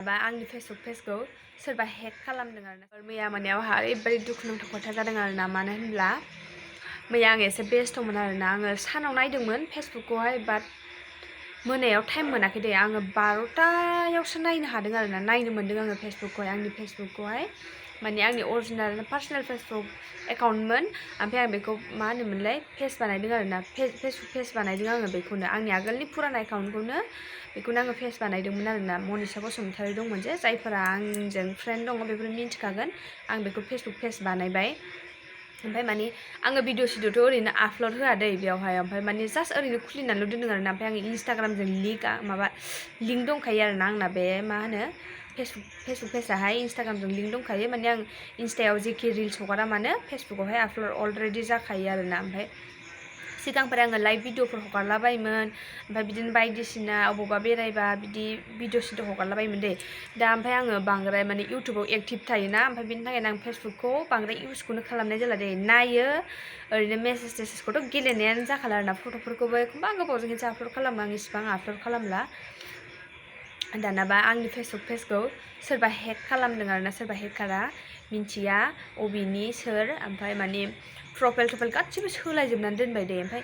बा आंनि फेसबुक पेजखौ सोरबा हेक खालामदों आरोना मैया मोनायावहा ओरैबायदि दुखुनांथाव खोथा जादों आरोना मानो होनब्ला मैया आं एसे बेस्थ'मोन आरोना आङो सानाव नायदोंमोन फेसबुकखौहाय बाट मोनायाव टाइम मोनाखै दे आङो 12टायावसो नायनो हादों आरोना नायनो मोन्दों आङो फेसबुकखौहाय आंनि फेसबुकखौहाय माने आंनि अरिजिनेल पार्सनेल फेसबुक एकाउन्टमोन ओमफ्राय आं बेखौ मा होनोमोनलाय पेज बानायदों आरोना फेसबुक पेज बानायदों आङो बेखौनो आंनि आगोलनि फुराना एकाउन्टखौनो बेखौनो आङो पेज बानायदोंमोन आरोना मनिसा बसुमतारी दंमोन जे जायफोरा आंजों फ्रेन्ड दङ बेफोर मिन्थिखागोन आं बेखौ फेसबुक पेज बानायबाय ओमफ्राय माने आङो भिडिअ सिडिअथ' ओरैनो आपल'ड होआ दै बेयावहाय ओमफ्राय माने जास्ट ओरैनो खुलिनानैल' दोनदों आरोना ओमफ्राय आङो इन्स्टाग्रामजों लिंक दंखायो आरोना आंना बे मा होनो फेसबुक पेजाहाय इन्स्टाग्रामजों लिंक दंखायो माने आं इन्स्टायाव जेखि रिल्स हगारा मानो फेसबुकावहाय आपल'ड अलरेडि जाखायो आरोना ओमफ्राय सिगांफोर आङो लाइभ भिडिअफोर हगारलाबायोमोन ओमफ्य बिदिनो बायदिसिना अबावबा बेरायबा बिदि भिडिअ सिडिअ हगारलाबायोमोन दे दा ओमफ्राय आङो बांद्राय माने इउटुबाव एक्टिभ थायोना ओमफ्राय बिनि थाखायनो आं फेसबुकखौ बांद्राय इउजखौनो खालामनाय जाला दे नायो ओरैनो मेसेज टेसेजखौथ' गेलेनायानो जाखाला आरोना फट'फोरखौबो एखमबा गोबावजों खेनसे आपल'ड खालामो आं इसिबां आपल'ड खालामला दानाबा आंनि फेसबुक पेजखौ सोरबा हेक खालामदों आरोना सोरबा हेकारा मिन्थिया अबेनि सोर ओमफ्राय माने प्रफाइल गासिबो सोलायजोबनानै दोनबाय दे ओमफ्राय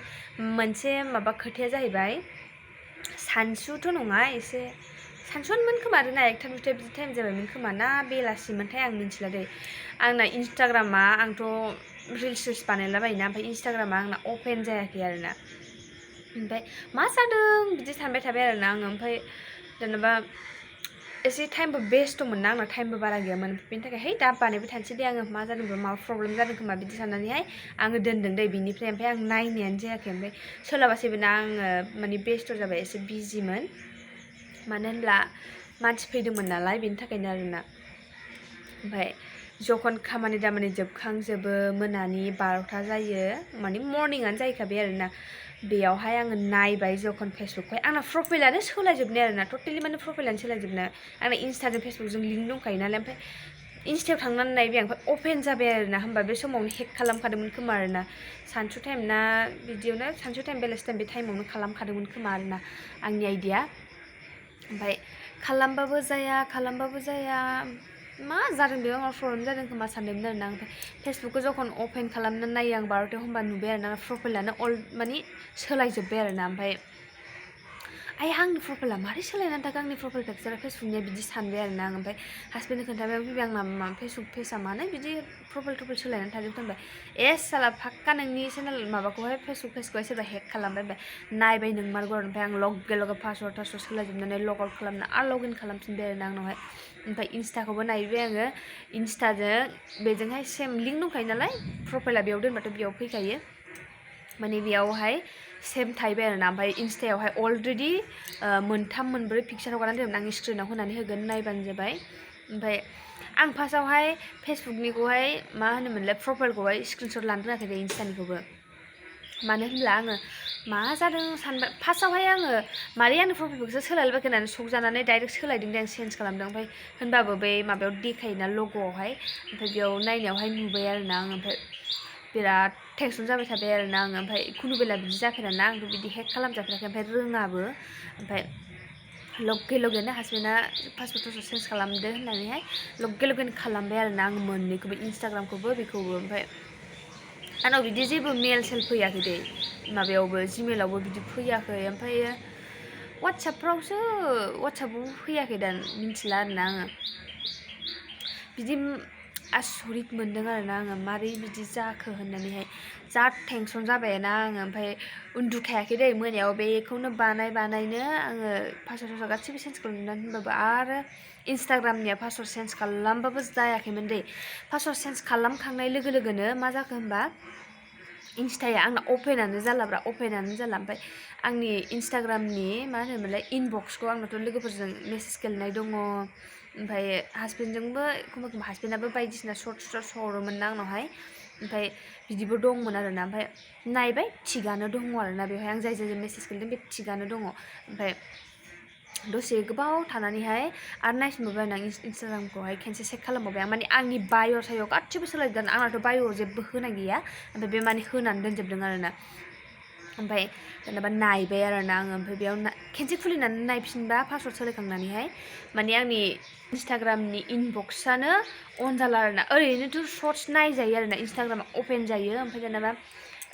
मोनसे माबा खोथाया जाहैबाय सानसुथ' नङा एसे सानसुआनोमोन खोमा आरोना 1टा 2टा बिदि टाइम जाबायमोन खोमा ना बेलासिमोनथाय आं मिन्थिला दे आंना इन्स्टाग्रामा आंथ' रिल्स बानायलाबायोना ओमफ्राय इन्स्टाग्रामा आंना अपेन जायाखै आरोना ओमफ्राय मा जादों बिदि सानबाय थाबाय आरोना आङो ओमफ्राय जेनेबा एसे टाइमबो बेस्थ'मोन ना आंना टाइमबो बारा गैयामोन बेनि थाखाय है दा बानायबाय थानोसै दे आङो मा जादोंबा माबा प्रब्लेम जादों खोमा बिदि साननानैहाय आङो दोनदों दे बिनिफ्राय ओमफ्राय आं नायनायानो जायाखै ओमफ्राय सोलाबासैबो ना आङो माने बेस्थ' जाबाय एसे बिजिमोन मानो होनब्ला मानसि फैदोंमोन नालाय बेनि थाखायनो आरोना ओमफ्राय जखन खामानि दामानि जोबखांजोबो मोनानि 12टा जायो माने मर्निंआनो जाहैखाबाय आरोना बेयावहाय आङो नायबाय जखन फेसबुकखौहाय आंना प्रफाइलानो सोलायजोबनाय आरोना टटेलि माने प्रफाइलानो सोलायजोबनाय आंना इन्स्टाजों फेसबुकजों लिंक दंखायो नालाय ओमफ्राय इन्स्टायाव थांनानै नायबाय आं ओमफ्राय अपेन जाबाय आरोना होमबा बे समावनो हेक खालामखादोंमोन खोमा आरोना सानसु टाइम ना बिदियावनो सानसु टाइम बेलासि टाइम बे टाइमावनो खालामखादोंमोन खोमा आरोना आंनि आइडिया ओमफ्राय खालामबाबो जाया मा जादों बेयाव माबा प्रब्लेम जादों खोमा सानदोंमोन आरोना ओमफ्राय फेसबुकखौ जखन अपेन खालामनानै नायो आं 12टायाव होमबा नुबाय आरोना प्रफाइलानो माने सोलायजोब्बाय आरोना ओमफ्राय आंनि प्रफाइला मारै सोलायनानै थाखो आंनि प्रफाइल पिक्चारा फेसबुकनिया बिदि सानबाय आरोना आं ओमफ्राय हासबेन्डनो खोन्थाबाय फैबाय आंना फेसबुक पेजआ मानो बिदि प्रफाइल सोलायनानै थादों होनबाय साला फाक्का नोंनि चेनेल माबाखौहाय फेसबुक पेजखौहाय सोरबा हेक खालामबाय नायबाय नोंमारगौ ओमफ्राय आं लगे पासवर्ड सोलायजोबनानै लग आउट खालामना आरो लग इन खालामफिनबाय आरोना आंनावहाय ओमफ्राय इन्स्टाखौबो नायबाय आङो इन्स्टाजों बेजोंहाय सेम लिंक दंखायो नालाय प्रफाइला बेयाव दोनबाथ' बेयाव फैखायो माने बेयावहाय सेम थाहैबाय आरोना ओमफ्राय इन्स्टायावहाय अलरेडि 3 4 पिक्चार हगारनानै दोनदोंमोन आं स्क्रिनाव होनानै होगोन नायबानो जाबाय ओमफ्राय आं फार्स्टआवहाय फेसबुकनिखौहाय मा होनोमोनलाय प्रफाइलखौहाय स्क्रिनशट लानो रोङाखै दे इन्स्टानिखौबो मानो होनब्ला आङो मा जादों सानबाय फार्स्टआवहाय आङो मारै आंनि प्रफाइलखौसो सोलायबायखो होननानै शक जानानै डाइरेक्ट सोलायदों दे आं चेन्ज खालामदों ओमफ्राय होनबाबो बै माबायाव देखायोना लग'आवहाय ओमफ्राय बेयाव नायनायावहाय नुबाय आरोना आङो ओमफ्राय बिराद टेनसन जाबाय थाबाय आरोना आङो ओमफ्राय खुनु बेला बिदि जाफेराना आंथ' बिदि हेक खालामजाफेराखै ओमफ्राय रोङाबो ओमफ्राय लगेनो हासबेन्डआ पासवर्ड चेन्ज खालामदो होननानैहाय लगेनो खालामबाय आरोना आङो मोननैखौबो इन्स्टाग्रामखौबो बेखौबो ओमफ्राय आंनाव बिदि जेबो मेल सेल फैयाखै दे माबायावबो जिमेलावबो बिदि फैयाखै ओमफ्राय वाट्सएपआवबो फैयाखै दा मिन्थिला आरोना आङो बिदि आसरित मोन्दों आरोना आङो मारै बिदि जाखो होननानैहाय जा टेनसन जाबायना आङो ओमफ्राय उन्दुखायाखै दे मोनायाव बेखौनो बानायनो आङो पासवर्ड गासिबो चेन्ज खालामनानै होनबाबो आरो इन्स्टाग्रामनिया पासवर्ड चेन्ज खालामबाबो जायाखैमोन दे पासवर्ड चेन्ज खालामखांनाय लोगो लोगोनो मा जाखो होनबा इन्स्टाया आंना अपेनानो जाला ओमफ्राय आंनि इन्स्टाग्रामनि मा होनोमोनलाय इनबक्सखौ आंनाथ' लोगोफोरजों मेसेज गेलेनाय दङ ओमफ्राय हासबेन्डजोंबो एखमबा हासबेन्डआबो बायदिसिना सर्ट्स हरोमोन ना आंनावहाय ओमफ्राय बिदिबो दंमोन आरोना ओमफ्राय नायबाय थिगानो दङ आरोना बेवहाय आं जाय मेसेज गेलेदों बे थिगानो दङ ओमफ्राय दसे गोबाव थानानैहाय आरो नायफिनबावबाय आं इन्स्टाग्रामखौहाय खेनसे चेक खालामबावबाय आं माने आंनि बाय' सायाव गासिबो सोलायदों आंनाथ' बाय'आव जेबो होनाय गैया ओमफ्राय बे माने होनानै दोनजोबदों आरोना ओमफ्राय जेनेबा नायबाय आरोना आङो ओमफ्राय बेयाव खेनसे खुलिनानै नायफिनबा पासवर्ड सोलायखांनानैहाय माने आंनि इन्सटाग्रामनि इनबक्सआनो अन जाला आरोना ओरैनोथ' सर्ट्स नायजायो आरोना इन्सटाग्रामा अपेन जायो ओमफ्राय जेनेबा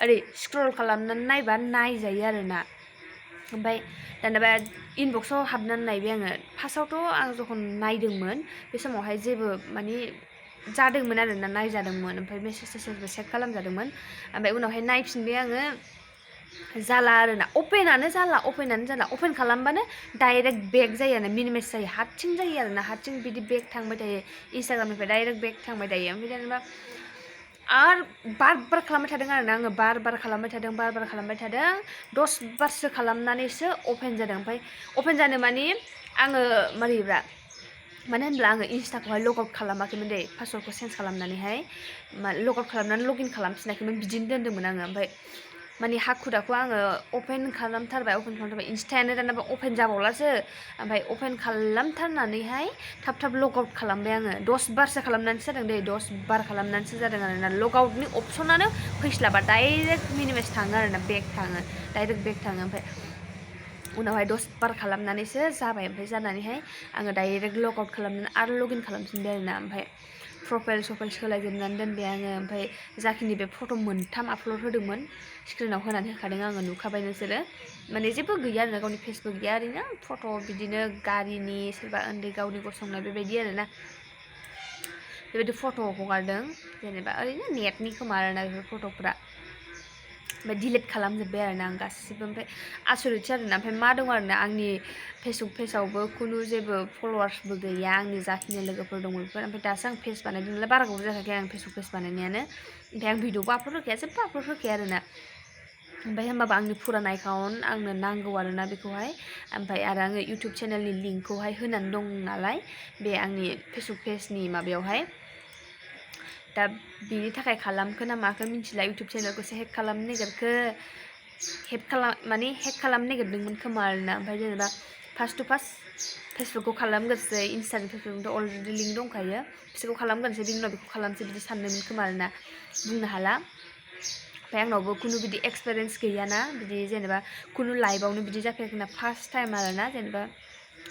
ओरै स्क्रल खालामनानै नायबा नायजायो आरोना ओमफ्राय जेनेबा इनबक्सआव हाबनानै नायबाय आङो फार्स्टआवथ' आं जखन नायदोंमोन बे समावहाय जेबो माने जादोंमोन आरोना नायजादोंमोन ओमफ्राय मेसेज टेसेजबो चेक खालामजादोंमोन ओमफ्राय उनावहाय नायफिनबाय आङो जाला आरोना अपेनानो जाला अपेन खालामबानो डाइरेक्ट बेक जायो आरोना मिनिमाइज जायो हारसिं जायो आरोना हारसिं बिदि बेक थांबाय थायो इन्सटाग्रामनिफ्राय डाइरेक्ट बेक थांबाय थायो ओमफ्राय जेनेबा आरो बार खालामबाय थादों आरोना आङो बार खालामबाय थादों 10 बारसो खालामनानैसो अपेन जादों ओमफ्राय अपेन जानो माने आङो मारैब्रा मानो होनब्ला आङो इन्स्टाखौहाय लग आउट खालामाखैमोन दे पासवर्डखौ चेन्ज खालामनानैहाय लग आउट खालामनानै लग इन खालामफिनाखैमोन बिदिनो दोनदोंमोन आङो ओमफ्राय माने हाखु दाखु आङो अपेन खालामथारबाय इन्स्टायानो दाना अपेन जाबावलासो ओमफ्राय अपेन खालामथारनानैहाय थाब लग आउट खालामबाय आङो 10 बारसो खालामनानैसो जादों दे 10 बार खालामनानैसो जादों आरोना लग आउटनि अपसनानो फैस्लाबा डाइरेक्ट मिनिमाइज थाङो आरोना बेक थाङो डाइरेक्ट बेक थाङो ओमफ्राय उनावहाय 10 बार खालामनानैसो जाबाय ओमफ्राय जानानैहाय आङो डाइरेक्ट लग आउट खालामनानै आरो लग इन खालामफिनबाय आरोना ओमफ्राय प्रफाइल सोलायजोबनानै दोनबाय आङो ओमफ्राय जाखिनि बे फट' मोनथाम आपल'ड होदोंमोन स्क्रिनाव होनानै होखादों आङो नुखाबाय नोंसोरो माने जेबो गैया आरोना गावनि फेसबो गैया ओरैनो फट' बिदिनो गारिनि सोरबा उन्दै गावनि गसंनाय बेबायदि आरोना बेबायदि फट' हगारदों जेनेबा ओरैनो नेटनि खोमा आरोना बेफोर फट'फ्रा ओमफ्राय डिलिट खालामजोब्बाय आरोना आं गासिबो ओमफ्राय आसरितसो आरोना ओमफ्राय मा दं आरोना आंनि फेसबुक पेजावबो खुनु जेबो फल'वार्सबो गैया आंनि जाखिनि लोगोफोर दङ बेफोर ओमफ्राय दासो आं पेज बानायदों नालाय बारा गोबाव जायाखै आं फेसबुक पेज बानायनायानो ओमफ्राय आं भिडिअबो आपल'ड होखाया जेबो आपल'ड होखाया आरोना ओमफ्राय होमबाबो आंनि फुराना एकाउन्ट आंनो नांगौ आरोना बेखौहाय ओमफ्राय आरो आङो इउटुब चेनेलनि लिंकखौहाय होनानै दं नालाय बे आंनि फेसबुक पेजनि माबायावहाय दा बिनि थाखाय खालामखो ना माखो मिथिला इउटुब चेनेलखौसो हेक खालामनो नागिरखो हेक खालामनो नागिरदोंमोन खोमा आरोना ओमफ्राय जेनेबा फार्स्ट फेसबुकखौ खालामग्रोसै इन्स्टानि फेसबुकथ' अलरेडि लिंक दंखायो बिसोरखौ खालामग्रोसै बिनि उनाव बेखौ खालामसै बिदि सानदोंमोन खोमा आरोना बुंनो हाला ओमफ्राय आंनावबो खुनु बिदि एक्सपिरियेन्स गैयाना बिदि जेनेबा खुनु लाइभआवनो बिदि जाफेराखै ना फार्स्ट टाइम आरोना जेनेबा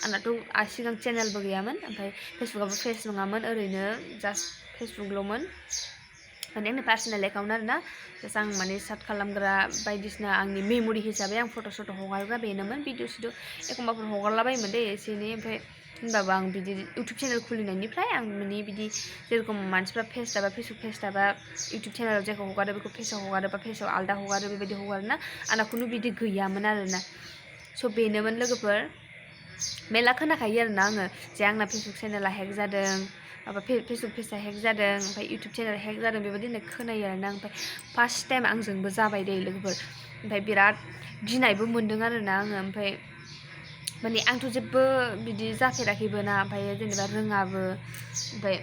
आंनाथ' सिगां चेनेलबो गैयामोन ओमफ्राय फेसबुकआबो पेज नङामोन ओरैनो जास्ट फेसबुकल'मोन माने आंनि पार्सनेल एकाउन्ट आरोना जास्ट आं माने स्टार्ट खालामग्रा बायदिसिना आंनि मेम'रि हिसाबै आं फट' हगारग्रा बेनोमोन भिडिअ एखमबाफोर हगारलाबायोमोन दे एसे एनै ओमफ्राय होनबाबो आं बिदि इउटुब चेनेल खुलिनायनिफ्राय आं माने बिदि जेरेखम मानसिफ्रा पेज दाबा फेसबुक पेज दाबा इउटुब चेनेलाव जायखौ हगारो बेखौ पेजाव हगारो बा पेजाव आलदा हगारो बेबायदि हगारोना आंना खुनु बिदि गैयामोन आरोना स' बेनोमोन लोगोफोर मेरला खोनाखायो आरोना आङो जे आंना फेसबुक चेनेला हेक जादों माबा फेसबुक पेजआ हेक जादों ओमफ्राय इउटुब चेनेल हेक जादों बेबायदि होननाय खोनायो आरोना ओमफ्राय फार्स्ट टाइम आंजोंबो जाबाय दे लोगोफोर ओमफ्राय बिराद गिनायबो मोन्दों आरोना आङो ओमफ्राय माने आंथ' जेबो बिदि जाफेराखैबो ना ओमफ्राय जेनेबा रोङाबो ओमफ्राय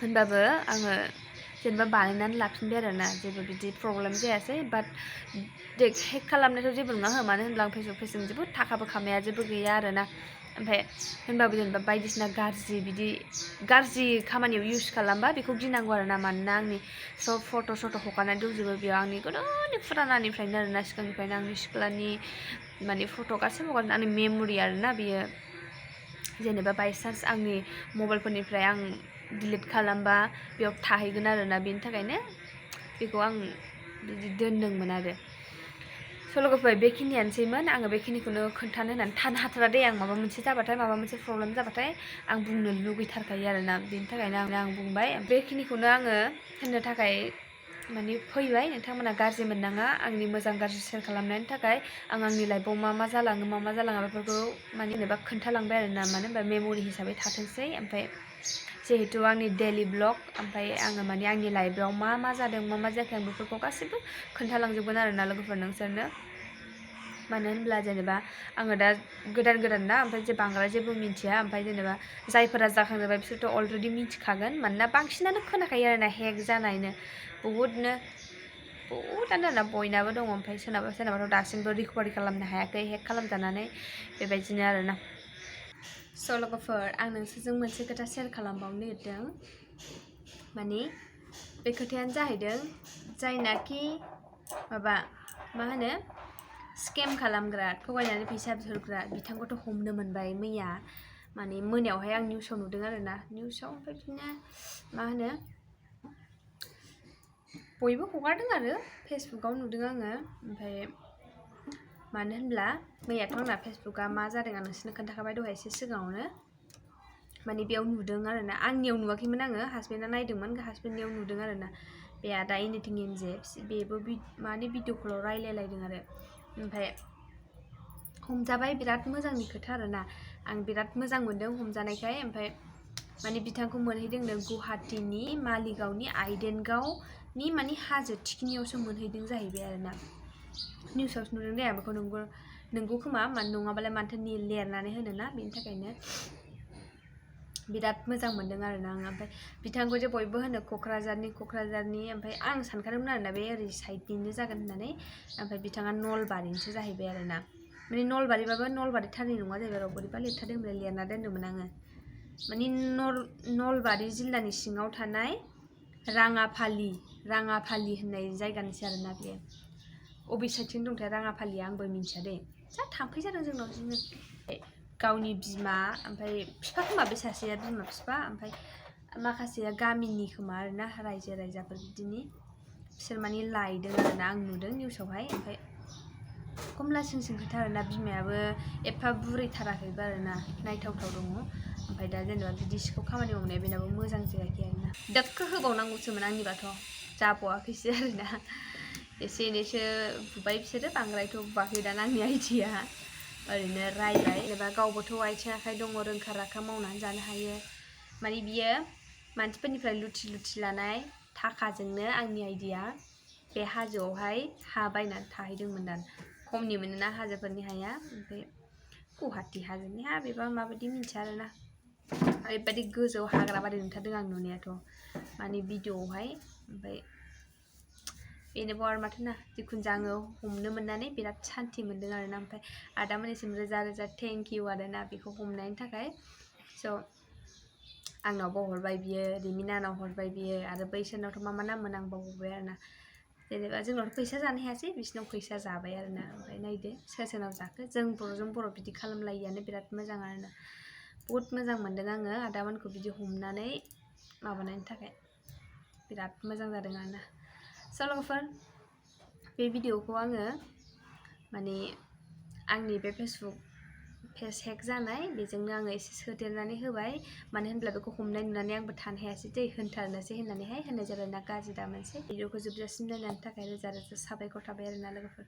होनबाबो आङो जेनेबा बानायनानै लाफिनबाय आरोना जेबो बिदि प्रब्लेम जायासै बाट हेक खालामनायथ' जेबो नङा हो मानो होनब्ला आं फेसबुक पेजजों जेबो थाखाबो खामाया जेबो गैया आरोना ओमफ्राय होनबाबो जेनेबा बायदिसिना गाज्रि खामानियाव इउज खालामबा बेखौ गिनांगौ आरोना मानोना आंनि सब फट' हगारनाय दंजोबो बेयाव आंनि गोदोनि फुरानानिफ्रायनो आरोना सिगांनिफ्रायनो आंनि सिख्लानि माने फट' गासैबो हगारनाय आंनि मेम'रि आरोना बियो जेनेबा बायसान्स आंनि मबाइलफोरनिफ्राय आं डिलिट खालामबा बेयाव थाहैगोन आरोना बेनि थाखायनो बेखौ आं बिदि दोनदोंमोन आरो स' लोगोफोर बेखिनियानोसैमोन आङो बेखिनिखौनो खोन्थानो होननानै थानो हाथारा दे आं माबा मोनसे जाबाथाय माबा मोनसे प्रब्लेम जाबाथाय आं बुंनो लुगैथारखायो आरोना बेनि थाखायनो आं बुंबाय बेखिनिखौनो आङो होननो थाखाय माने फैबाय नोंथांमोना गाज्रि मोननाङा आंनि मोजां गाज्रि शेयार खालामनायनि थाखाय आं आंनि लाइफआव मा जालाङो मा जालाङा बेफोरखौ माने जेनेबा खोन्थालांबाय आरोना मानो होनबा मेम'रि हिसाबै थाथोंसै ओमफ्राय जिहेतु आंनि डेलि ब्लग ओमफ्राय आङो माने आंनि लाइफआव मा जादों मा जायाखै आं बेफोरखौ गासैबो खोन्थालांजोबगोन आरोना लोगोफोर नोंसोरनो मानो होनब्ला जेनेबा आङो दा गोदान ना ओमफ्राय बांद्राय जेबो मिन्थिया ओमफ्राय जेनेबा जायफोरा जाखांजोब्बाय बिसोरथ' अलरेडि मिथिखागोन मानोना बांसिनानो खोनाखायो आरोना हेक जानायनो बहुदानो आरोना बयनाबो दङ ओमफ्राय सोरनाबाथ' दासिमबो रिकभारि खालामनो हायाखै हेक खालामजानानै बेबायदिनो आरोना स' लोगोफोर आं नोंसोरजों मोनसे खोथा शेयार खालामबावनो नागिरदों माने बे खोथायानो जाहैदों जायनाखि माबा मा होनो स्केम खालामग्रा थगायनानै फैसा बिहरग्रा बिथांखौथ' हमनो मोनबाय मैया माने मोनायावहाय आं निउसाव नुदों आरोना निउसाव ओमफ्राय बिदिनो मा होनो बयबो हगारदों आरो फेसबुकाव नुदों आङो ओमफ्राय मानो होनब्ला मैयाथ' आंना फेसबुका मा जादों आं नोंसोरनो खोन्थाखाबाय दहाय एसे सिगाङावनो माने बेयाव नुदों आरोना आंनियाव नुवाखैमोन आङो हासबेन्डआ नायदोंमोन हासबेन्डनियाव नुदों आरोना बे आदा एनिथिं एनजे बेबो माने भिडिअ कलाव रायलायलायदों आरो ओमफ्राय हमजाबाय बिराद मोजांनि खोथा आरोना आं बिराद मोजां मोनदों हमजानायखाय ओमफ्राय माने बिथांखौ मोनहैदोंनो गुवाहाटीनि मालिगावनि आइडेनगावनि माने हाजो थिखिनियावसो मोनहैदों जाहैबाय आरोना निउसावसो नुदों दे आं बेखौ नंगौ खोमा नङाबालाय मानोथो लिरनानै होनोना बेनि थाखायनो बिराद मोजां मोनदों आरोना आं ओमफ्राय बिथांखौ जे बयबो होनो क'क्राझारनि ओमफ्राय आं सानखादोंमोन आरोना बे ओरै साइडनिनो जागोन होननानै ओमफ्राय बिथाङा नलबारिनिसो जाहैबाय आरोना माने नलबारिबाबो नलबारिथारनि नङा जाहैबाय र' बोरैबा लिरथारदों होनलाय लिरना दोन्दोंमोन आङो माने नलबारि जिल्लानि सिङाव थानाय राङाफालि होननाय जायगानिसो आरोना बेयो अबे साइडथिं दंथाय राङाफालिया आंबो मिन्थिया दे जा थाम्फै जादों जोंनाव बिदिनो गावनि बिमा ओमफ्राय बिफा खोमा बे सासेया बिमा बिफा ओमफ्राय माखासेया गामिनि खोमा आरोना रायजो राजाफोर बिदिनि बिसोर माने लायदों आरोना आं नुदों निउसावहाय ओमफ्राय कमला सिं खोथा आरोना बिमायाबो एफा बुरैथाराखैबो आरोना नायथावथाव दङ ओमफ्राय दा जेनेबा बिदि सिखाव खामानि मावनाया बेनाबो मोजां जायाखै आरोना दोक्खो होबावनांगौसोमोन आंनिबाथ' जाबावाखैसो आरोना एसे एनैसो बुबाय बिसोरो बांद्रायथ' बुवाखै दाना आंनि आइडिया ओरैनो रायबाय जेनेबा गावबोथ' आथिं आखाइ दङ रोंखा राखा मावनानै जानो हायो माने बियो मानसिफोरनिफ्राय लुथि लानाय थाखाजोंनो आंनि आइडिया बे हाजोआवहाय हा बायनानै थाहैदोंमोन दां खमनि मोनोना हाजोफोरनि हाया ओमफ्राय गुवाहाटी हाजोनि हा बेबा माबायदि मिन्थिया आरोना ओरैबायदि गोजौ हाग्रा बारि नुथारदों आं नुनायाथ' माने भिडिअआवहाय ओमफ्राय बेनोबो आरो माथो ना जिखुनु जाया आङो हमनो मोननानै बिराद सान्थि मोन्दों आरोना ओमफ्राय आदामोननिसिम रोजा रोजा थेंक इउ आरोना बेखौ हमनायनि थाखाय स' आंनावबो हरबाय बियो रिमिनानाव हरबाय बियो आरो बैसोरनावथ' मा नाममोन आं बावबाय आरोना जेनेबा जोंनावथ' फैसा जानो हायासै बिसिनाव फैसा जाबाय आरोना ओमफ्राय नायदो सोरनाव जाखो जों बर'जों बर' बिदि खालामलायियानो बिराद मोजां आरोना बहुत मोजां मोन्दों आङो आदामोनखौ बिदि हमनानै माबानायनि थाखाय बिराद मोजां जादों आरोना स' लोगोफोर बे भिडिअखौ आङो माने आंनि बे फेसबुक पेज हेक जानाय बेजोंनो आङो एसे सोदेरनानै होबाय मानो होनब्ला बेखौ हमनाय नुनानै आंबो थानो हायासै दै होनथारनोसै होननानैहाय होननाय जाबाय ना गाज्रि दा मोनसे भिडिअखौ जोबजासिम नायनायनि थाखाय रोजा रोजा साबायखर थाबाय आरोना लोगोफोर